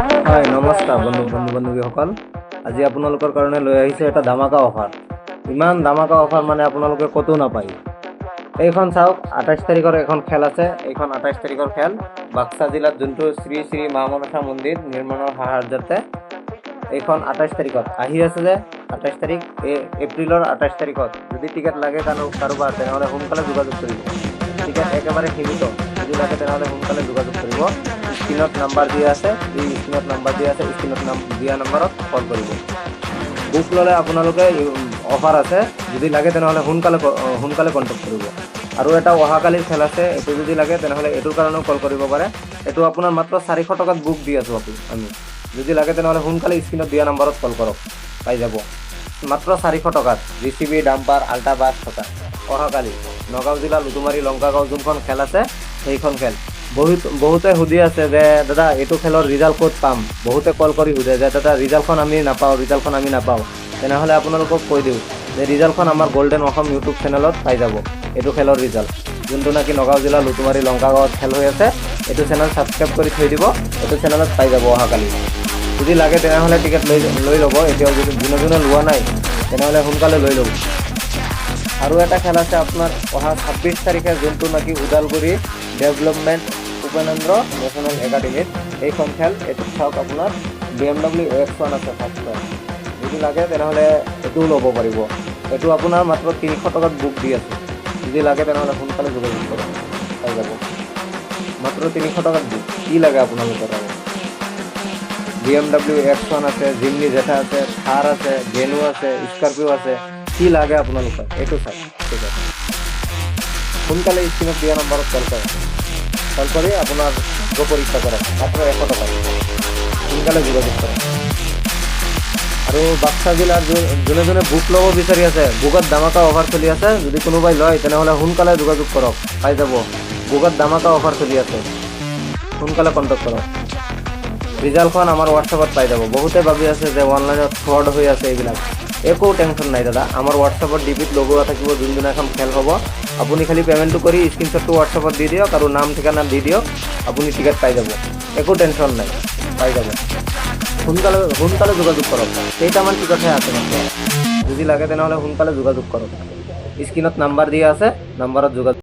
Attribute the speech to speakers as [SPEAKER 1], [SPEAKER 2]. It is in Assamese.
[SPEAKER 1] হয়, নমস্কাৰ বন্ধু বান্ধৱীসকল। আজি আপোনালোকৰ কাৰণে লৈ আহিছোঁ এটা ধামাকা অফাৰ। ইমান ধামাকা অফাৰ মানে আপোনালোকে ক'তো নাপায়। এইখন চাওক, 28 তাৰিখৰ এখন খেল আছে। এইখন 28 তাৰিখৰ খেল, বাক্সা জিলাত যোনটো শ্ৰী শ্ৰী মা মনসা মন্দিৰ নিৰ্মাণৰ সাহাৰ্যাৰ্থে। এইখন 28 তাৰিখত আহি আছে যে 28 তাৰিখ, এই এপ্ৰিলৰ 28 তাৰিখত। যদি টিকেট লাগে কাৰোবাৰ, তেনেহ'লে সোনকালে যোগাযোগ কৰিব। টিকেট একেবাৰে সীমিত। যদি লাগে, তেনেহ'লে সোনকালে যোগাযোগ কৰিব। স্ক্ৰীণত নাম্বাৰ দিয়া আছে, এই স্ক্ৰীণত নাম্বাৰ দিয়া আছে, স্ক্ৰীণত নাম দিয়া নাম্বাৰত কল কৰিব। বুক ল'লে আপোনালোকে অফাৰ আছে। যদি লাগে, তেনেহ'লে সোনকালে কণ্টেক্ট কৰিব। আৰু এটা অহাকালিৰ খেল আছে। এইটো যদি লাগে, তেনেহ'লে এইটোৰ কাৰণেও কল কৰিব পাৰে। এইটো আপোনাৰ মাত্ৰ 400 টকাত বুক দি আছোঁ আমি। যদি লাগে, তেনেহ'লে সোনকালে স্ক্ৰীণত দিয়া নাম্বাৰত কল কৰক, পাই যাব। মাত্ৰ 400 টকাত জেচিবি, ডাম্পাৰ, আল্ট্ৰা বাছ থকা। অহাকালি নগাঁও জিলা লুটুমাৰী লংকাগাঁও যোনখন খেল আছে, সেইখন খেল। বহুতে সুধি আছে যে দাদা, এইটো খেলৰ ৰিজাল্ট ক'ত পাম? বহুতে কল কৰি সোধে যে দাদা, ৰিজাল্টখন আমি নাপাওঁ, ৰিজাল্টখন আমি নাপাওঁ। তেনেহ'লে আপোনালোকক কৈ দিওঁ যে ৰিজাল্টখন আমাৰ গল্ডেন অসম ইউটিউব চেনেলত পাই যাব। এইটো খেলৰ ৰিজাল্ট, যোনটো নাকি নগাঁও জিলাৰ লুটুমাৰী লংকাগাঁৱত খেল হৈ আছে, এইটো চেনেল ছাবস্ক্ৰাইব কৰি থৈ দিব। এইটো চেনেলত পাই যাব অহাকালি। যদি লাগে, তেনেহ'লে টিকেট লৈ লৈ ল'ব এতিয়াও। যদি যোনে যোনে লোৱা নাই, তেনেহ'লে সোনকালে লৈ ল'ব। আৰু এটা খেল আছে আপোনাৰ অহা 26 তাৰিখে, যোনটো নাকি ওদালগুৰি ডেভেলপমেণ্ট উপেন্দ্ৰ নেশ্যনেল একাডেমীত এইখন খেল। এইটোত চাওক, আপোনাৰ BMW X1 আছে ফাৰ্ষ্ট প্ৰাইজ। যদি লাগে, তেনেহ'লে এইটোও ল'ব পাৰিব। এইটো আপোনাৰ মাত্ৰ 300 টকাত বুক দি আছোঁ। যদি লাগে, তেনেহ'লে সোনকালে যোগাযোগ কৰক, পাই যাব। মাত্ৰ 300 টকাত বুক। কি লাগে আপোনালোকৰ আৰু? BMW X1 আছে, জিমনি জেঠা আছে, থাৰ আছে, বেনু আছে, স্কৰপিঅ' আছে। কি লাগে আপোনালোকৰ? এইটো চাওক। ঠিক আছে, সোনকালে স্ক্ৰীণত দিয়া নম্বৰত কল কৰক। কল কৰি আপোনাৰ ভাগ্য পৰীক্ষা কৰক মাত্ৰ 100 টকাত। সোনকালে যোগাযোগ কৰক। আৰু বাক্সা জিলাৰ যোনে যোনে বুক ল'ব বিচাৰি আছে, বুকত ধামাকা অফাৰ চলি আছে। যদি কোনোবাই লয়, তেনেহ'লে সোনকালে যোগাযোগ কৰক, পাই যাব। বুকত ধামাকা অফাৰ চলি আছে, সোনকালে কণ্টেক্ট কৰক। ৰিজাল্টখন আমাৰ হোৱাটছএপত পাই যাব। বহুতে ভাবি আছে যে অনলাইনত ফ্ৰড হৈ আছে, এইবিলাক একো টেনশ্যন নাই দাদা। আমাৰ হোৱাটছএপত ডিপিত লগোৱা থাকিব যোনদিনাখন খেল হ'ব। আপুনি খালি পে'মেণ্টটো কৰি স্ক্ৰীনশ্বটটো হোৱাটছএপত দি দিয়ক আৰু নাম ঠিকনা দি দিয়ক, আপুনি টিকেট পাই যাব। একো টেনশ্যন নাই, পাই যাব। সোনকালে সোনকালে যোগাযোগ কৰক। কেইটামান টিকটহে আছে মাত্ৰ। যদি লাগে, তেনেহ'লে সোনকালে যোগাযোগ কৰক। স্ক্ৰীণত নাম্বাৰ দিয়া আছে, নাম্বাৰত যোগাযোগ